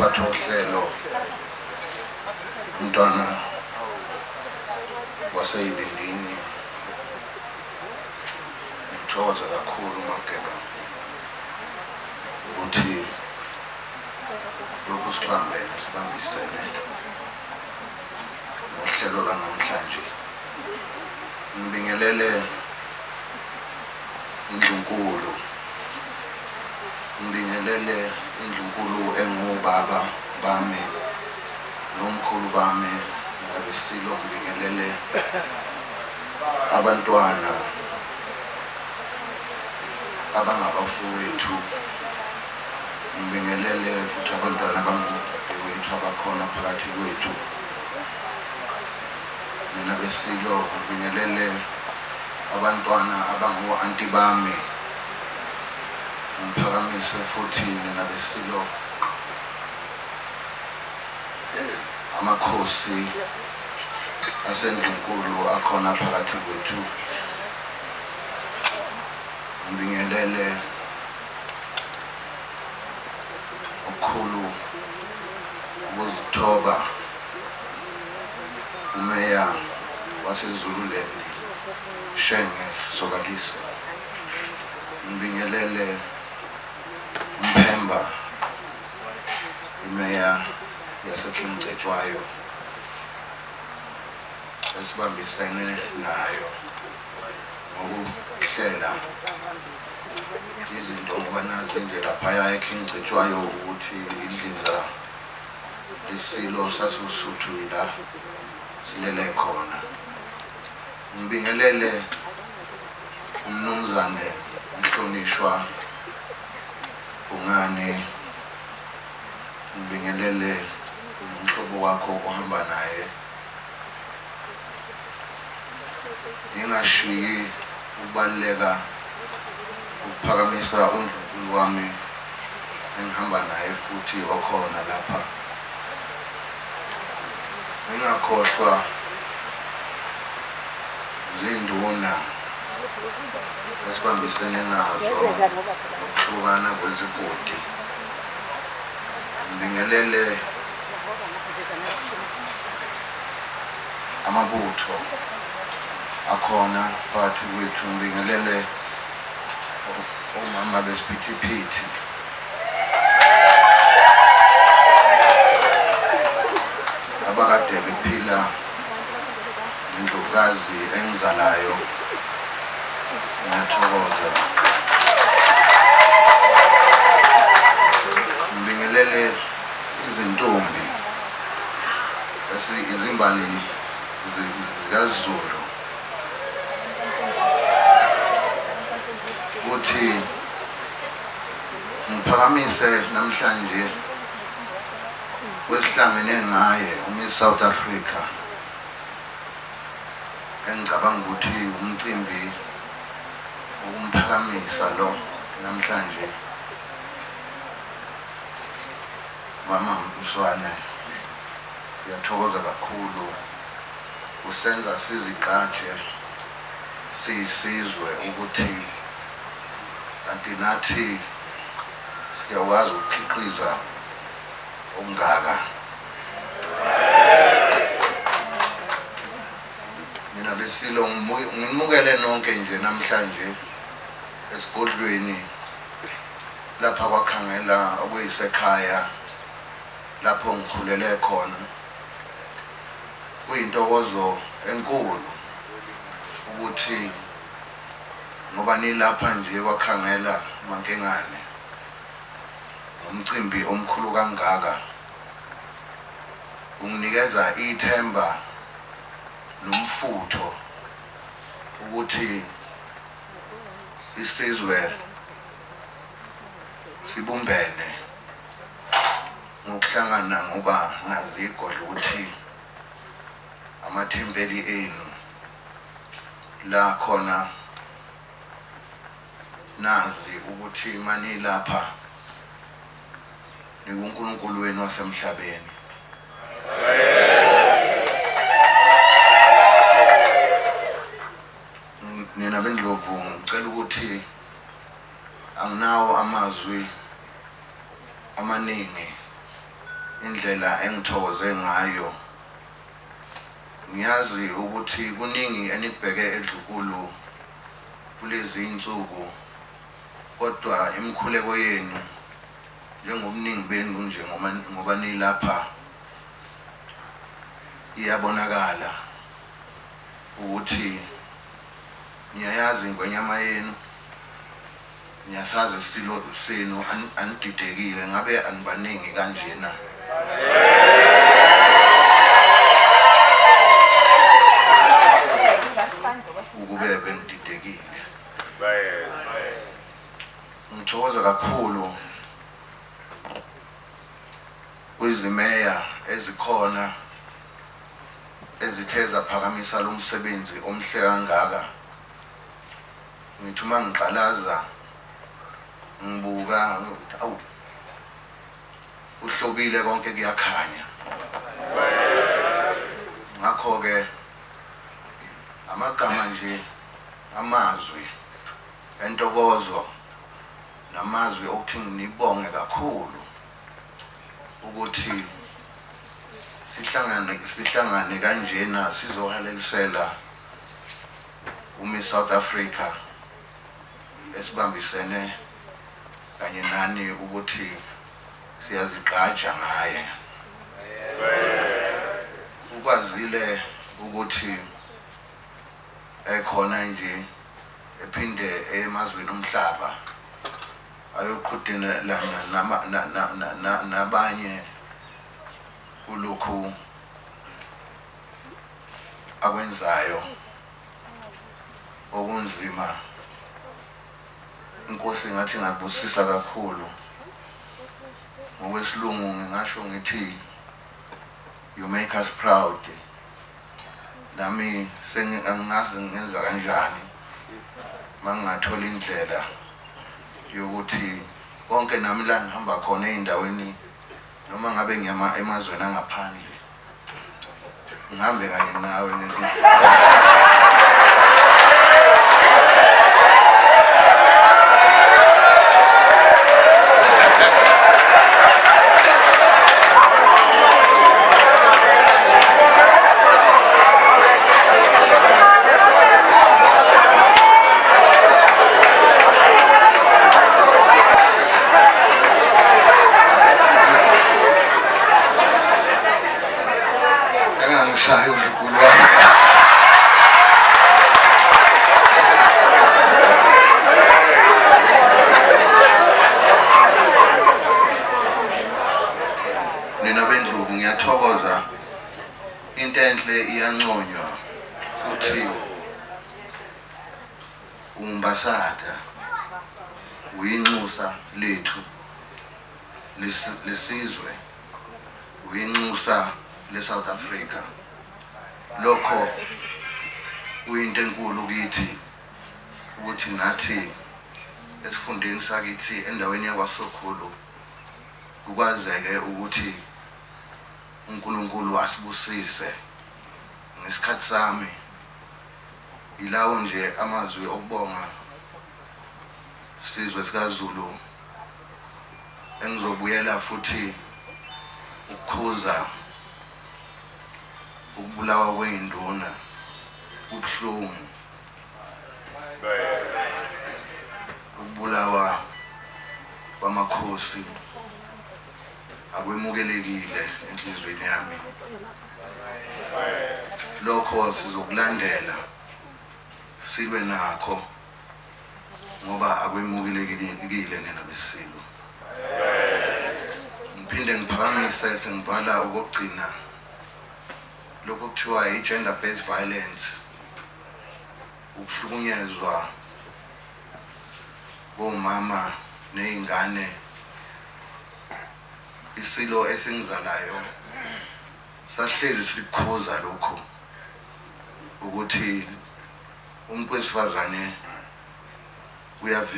Umphathi wohlelo umntwana waseyibindini, ngithokoza kakhulu Mageba ukuthi lokhu sibambene sibambisene ngohlelo lwanamhlanje. Ngibingelele indlunkulu, ngibingelele indlunkulu engubaba bami nomkhulu bami nabesilo, ngibingelele abantwana abangabafowethu, ngibingelele futhi abantwana abangodadewethu abakhona phakathi kwethu. Mina besilo ngibingelele abantwana abango-anti bami, ngiphakamise futhi nina besilo amakhosi aseNdlunkulu akhona phakathi kwethu. Ngibingelele okukhulu ukuzithoba uMeya waseZululand Shenge Zokalisa. Ngibingelele uMphemba iMeya yaseKing Cetshwayo esibambisene nayo ngokuhlela izinto ngoba nazi nje laphaya eKing Cetshwayo ukuthi idlinza isilo sasosuthu la silele khona. Ngibingelele umnumzane umhlonishwa Bhungane, ngibingelele nomhlobo wakho ohamba naye. Ngingashiyi ukubaluleka ukuphakamisa undlunkulu wami engihamba naye futhi okhona lapha. Ngingakhohlwa zinduna esibambisene nazo ngokuhlukana kwezigodi. Ngibingelele amabutho akhona phakathi kwethu, ngibingelele omama besiphithiphithi. Abakade bephila nendlovukazi engizalayo, ngiyathokoza. Ngibingelele izintombi izimbali zikaZulu ukuthi ngiphakamise namhlanje kwesihlangene ngaye uMiss South Africa engicabanga ukuthi umcimbi wokumphakamisa lo namhlanje. Mama Mswane, siyathokoza kakhulu usenza sizigqaje siyisizwe ukuthi kanti nathi siyakwazi ukukhiqiza okungaka. Mina besilo nginimukele nonke nje namhlanje esigodlweni lapha kwaKhangela okuyisekhaya lapho ngikhulele khona. Kuyintokozo enkulu ukuthi ngoba nilapha nje kwaKhangela Mankengane ngomcimbi omkhulu kangaka unginikeza ithemba nomfutho ukuthi isizwe sibumbene ngokuhlangana ngoba nazi igodlo ukuthi amathempeli enu la khona nazi ukuthi manilapha nikuNkulunkulu wenu wasemhlabeni. Nina beNdlovu ngicela ukuthi anginawo amazwi amaningi. Indlela engithokoze ngayo, ngiyazi ukuthi kuningi enikubheke eNdlunkulu kulezi insuku, kodwa imikhuleko yenu njengobuningi benu nje ngoba nilapha iyabonakala ukuthi niyayazi ingwenyama yenu, niyasazi isilo senu, anididekile. Ngabe anibaningi kanjena ukube benididekile. Ngithokoza kakhulu kwizimeya ezikhona ezithe zaphakamisa lo msebenzi omhle kangaka. Ngithi uma ngiqalaza ngibuka, awu, kuhlobile konke, kuyakhanya. Ngakho-ke amagama nje, amazwi entokozo namazwi okuthi nginibonge kakhulu ukuthi sihlangane kanjena sizohalelisela uMiss South Africa esibambisene kanye nani ukuthi siyazigqaja ngaye. Ukwazile ukuthi ekhona nje ephinde emazweni omhlaba ayoqhudelana nabanye kulokhu akwenzayo okunzima. Inkosi ngathi ingakubusisa kakhulu. Ngokwesilungu ngingasho ngithi you make us proud. Nami sengingazi ngenza kanjani mangingathola indlela yokuthi konke nami la ngihamba khona ey'ndaweni, noma ngabe ngiyama emazweni angaphandle, ngihambe kanye nawe. Engangishayi umkhulu wami. Nina bendlubu, ngiyathokoza. Into enhle iyanconywa, futhi ungumbasada, uyinxusa lethu lesizwe, uyinxusa le-South Africa. Lokho kuyinto enkulu kithi ukuthi nathi esifundeni sakithi endaweni yakwaSokhulu kukwazeke ukuthi uNkulunkulu asibusise ngesikhathi sami. Yilawo nje amazwi okubonga, sizwe sikaZulu, engizobuyela futhi ukukhuza ukubulawa kwey'nduna. Kubuhlungu ukubulawa kwamakhosi, akwemukelekile enhliziyweni yami. Lokho sizokulandela silwe nakho ngoba akwemukelekile, nina besilo. Ngiphinde ngiphakamise, sengivala, ukugcina lokhu kuthiwa i-gender based violence, ukuhlukunyezwa komama ney'ngane. Isilo esingizalayo sahlezi sikukhuza lokhu ukuthi umuntu wesifazane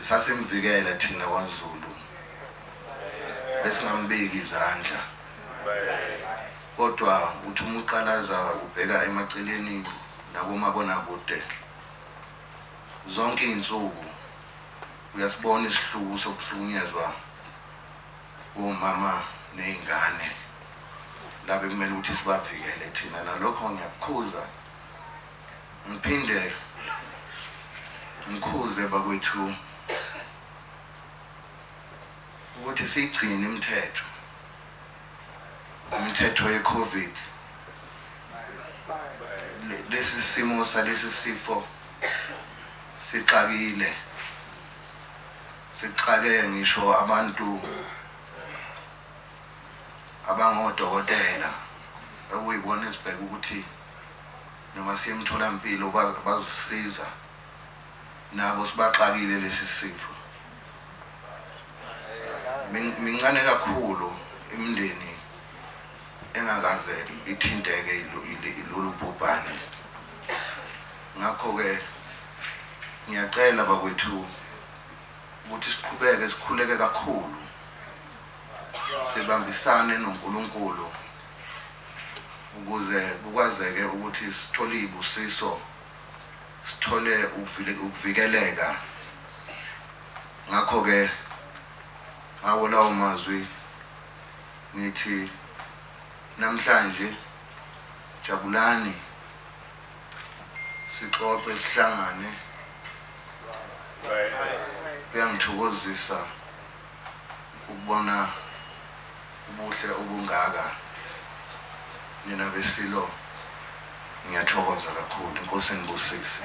sasimvikela thina kwaZulu, besingambeki izandla, kodwa uthi uma uqalaza ubheka emaceleni nakomabonakude zonke iy'nsuku uyasibona isihluku sokuhlukunyezwa komama ney'ngane. Laba ekumele ukuthi sibavikele thina, nalokho ngiyakukhuza, ngiphinde ngikhuze bakwethu ukuthi siyigcine imithetho, imithetho ye-Covid. Lesi simo salesi sifo sixakile, sixake ngisho abantu abangodokotela okuyibona esibheka ukuthi noma siye emtholampilo bazosiza, nabo sibaxakile lesi sifo. Mincane kakhulu imindeni engakaze ithinteke ilolu bhubhane. Ngakho-ke ngiyacela bakwethu ukuthi siqhubeke sikhuleke kakhulu, sibambisane noNkulunkulu ukuze kukwazeke ukuthi sithole izibusiso, sithole ukuvikeleka. Ngakho-ke ngawo lawo mazwi ngithi namhlanje jabulani, sixoxe, sihlangane. Kuyangithokozisa ukubona ubuhle obungaka nina beSilo. Ngiyathokoza kakhulu, inkosi inibusise.